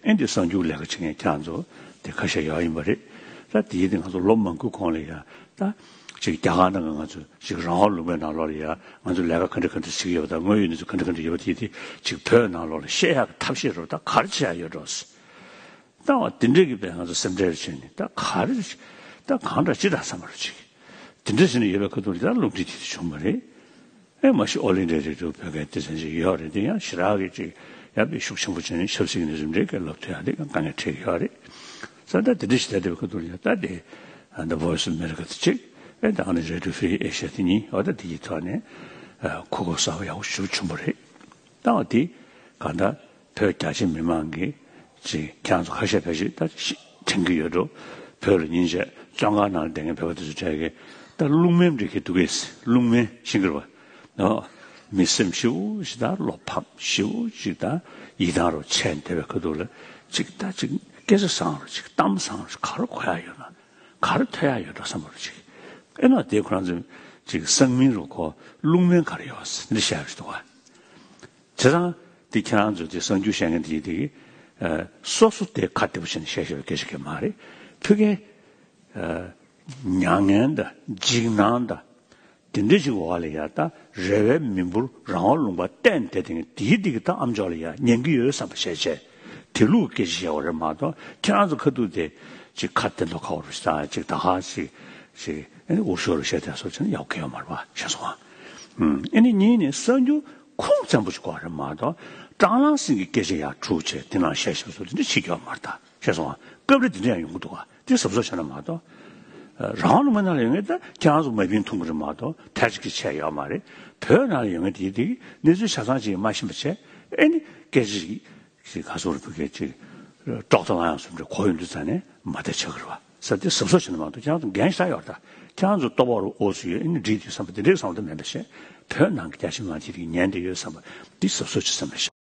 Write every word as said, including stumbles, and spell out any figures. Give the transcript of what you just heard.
ཨེ་འདི་གསར་འགྱུར་ལས་ཀ་བྱེད་མཁན་ཁྱེད་རང་ཚོ་དེ་ཁ་ཤས་ཡོད་ཡིན་པ་རེད། ད་དེའི་དེ་ང་ཚོ་ལོ་མང་པོའི་གོང་ལ་ཡ་ད་ཅིག་རྒྱ་གར་ནང་གི་ང་ཚོ་ཅིག་རང་དབང་ལུང་པའི་ནང་ལོགས་ལ་ཡ་ང་ཚོ་ལས་ཀ་ག་འདྲ་ག་འདྲ་བྱེད་ཀྱི་ཡོད་པ་དང་དངོས་ཡོད་གནས་ཚུལ་ག་འདྲ་ག་འདྲ་ཡོད་པ་དེ་དེ་ཅིག་བོད་ནང་ལོགས་ལ་བཤད་ཡག་གི་ཐབས་ཤེས་རོགས་ད་ག་རེ་བྱེད་ཡག་ཡོད་འགྲོ། ད་བ་དེ་འདྲས་ཀྱི་བས་ང་ཚོ་སེམས་ཁྲལ་བྱས་ནས་ད་ག་རེ་ད་གང་འདྲ་ཅི་འདྲ་བསམ་པ་རེ་བྱེད་ཀྱི་དེ་འདྲས་བྱས་ནས་ཡོད་པའི་ཁ་ཐུག་ལ་ད་རླུང་འཕྲིན་དེ་དེ་བྱུང་བ་རེད། ཨེ་མ་གཞི་ཨོལ་ཨིན་ཌི་ཡ་རེ་ཌི་ཡོ་བོད་སྐད་སྡེ་ཚན་ཅིག་ཡོད་རེད། དེ་ཡང་ཞེ་དྲག་གི་ཅིག་ཡར་འཕེལ་ཤུགས་ཆེན་པོ་བྱུང་ནས་ཆབ་སྲིད་ཀྱི་གནས་ཚུལ་འདྲའི་སྐད་ལབ་ཐུབ་ཡག་དེ་དཀའ་ངལ་འཕྲད་ཀྱི་ཡོད་རེད། ས་ད་དེ་འདྲ་ཞིག་ད་དེ་བའི་ཁ་ཐུག་ལ་ཡང་ད་དེ་The Voice of America དེ་གཅིག་ཨེ་ད་ཨ་ནི་Radio Free Asia དེ་གཉིས་འོ་ད་དེ་གི་ཐོག་ནས་གོ་སྐབས་གསར་པ་ཡག་པོ་ཞིག་བྱུང་བ་རེད། ད་འོ་དེ་གང་ལྟར་བོད་རྒྱ་ཆེ་མི་མང་གིས་ཅིག་ཁྱེད་རང་ཚོ་ཁ་ཤས་ཕལ་ཆེར་ད་ཤི་དྲན་གྱི་ཡོད་འགྲོ། བོད་ལ་ཉིན་བྱེད་བཙོན་ཁང་ནང་ལ་བསྡད་མཁན་བོད་པ་དེ་ཚོ་གྲས་ཀྱིས་ད་རླུང་སྨན་འབྲི་གི་འདུག་གས། རླུང་སྨན་ཤིང་གི་རེད་བ། ཨོ། མི་སེམས་ཞེ་པོ་ཞིག་དང་བློ་ཕམ་ཞེ་པོ་ཞིག་དང་ཡིད་ཐང་རུ་ཆད་བསྡད་པའི་ཁ་ཐུག་ལ་ཅིག་ད་ཅིག་སྐད་ཆ་བཟང་རུ་ཅིག་གཏམ་བཟང་རུ་ག་རེ་གོ་ཡག་ཡོད་ན་ག་རེ་ཐོས་ཡག་ཡོད་འགྲོ་བསམ་པ་རུ་ཅིག་ཨེ་ན་དེ་ཁོ་རང་ཚོས་ཅིག་གསང་མིང་རུ་གོ་རླུང་སྨན་ག་རེ་ཡོད་ཟེར་འདི་བཤད་ཡག་ཞིག་འདུག་བ། བྱས་ཙང་དེ་ཁྱེད་རང་ཚོས་དེ་གསར་འགྱུར་བཤད་མཁན་དེ་དེ་སོ་སོ་དེ་ཁ་བདེ་པོ་བྱས་ནས་བཤད་བཤད་པའི་སྐད་ཆ་གང་མ་རེད། ཕ་གིའི་མྱ་ངན་དང་འཇིགས་སྣང་དང་དེ་འདྲ་ཅིག་འོག་ལ་ཡ་ད་རེ་བའི་མི་འབོར་རང་དབང་ལུང་པ་གཏན་དེ་དེ་དེའི་དེ་གི་ད་ཨ་མཆོག་ལ་ཡ་ཉན་གི་ཡོད་བསམ་པ་བྱས་བྱས་དེ་ལུགས་སྐད་ཆ་བཤད་པ་རེད་མ་གཏོགས་ཁྱེད་རང་ཚོ་ཁ་ཐུག་དེ་ཅིག་ཁ་བདེ་མདོག་ཁ་པོ་རུ་ཞིག་དང་ཅིག་ད་ཧ་ཅིག་ཅིག་ཨ་ནི་འུར་ཤོར་རུ་བཤད་དེ་སོགས་བྱས་ན་ཡག་གི་ཡོད་མ་རེད་པ་ཤེས་སོང་ཨ། ཨ་ནི་གཉིས་ནི་གསར་འགྱུར་ཁུངས་བཙན་པོ་ཞིག་དགོས་རེད་མ་གཏོགས་ཀྲང་ལང་སིང་གི་སྐད་ཆ་ཡར་འཁྲུག་བྱས་དེ་ནང་བཤད་བཤད་པ་སོགས་དེ་འདྲ་བྱེད་ཀྱི་ཡོད་མ་རེད་ད་ཤེས་སོང་ཨ། སྐབས་རེ་དེ་འདྲ་ཡང་ཡོང་གི་འདུག་ག་དེ་གཟབ་གཟབ་བྱས་ན་མ་གཏོགས། རང་ལུང་པ་ནང་ལ་ཡོད་མཁན་ད་ཁྱེད་རང་ཚོ་མ་བིན་ཐུང་གི་རེད་མ་གཏོགས་ཐལ་ཆ་གི་ཆད་ཡོད་མ་རེད། བོད་ནང་ལ་ཡོད་མཁན་དེ་དེ་གནས་ཚུལ་ཆ་ཚང་ཅིག་མ་ཤེས་པ་བྱས་ཨེ་ནི་སྐད་ཆ་ཞིག་ཞིག་ག་ཚོད་རེད་བུ་སྐད་ཅིག་ཀྲོག་ཏོ་ལང་ཡང་སུམ་རེ་གོ་ཡོང་དུས་ཙང་ནས་མ་བདེ་ཆགས་ཀྱི་རེད་བ། ས་དེ་གཟབ་གཟབ་བྱས་ན་མ་གཏོགས་ཁྱེད་རང་ཚོ་འགན་ཞིག་ཡོད་ད་ཁྱེད་རང་ཚོ་ལྟོ་ཕོག་རུ་ཨོ་སུ་ཡོད་ཨེ་ནི་འགྲིག་དུས་བསམ་པ་དེ་འདྲའི་བསམ་བློ་དེ་མེད་པ་བྱས་བོད་ནང་གི་རྒྱ་ཆེ་མང་ཆེ་དེ་ཉན་བསྡད་ཡོད་བསམ་པ་དེ་གཟབ་གཟབ་བྱས་བསམ་པ་བྱས།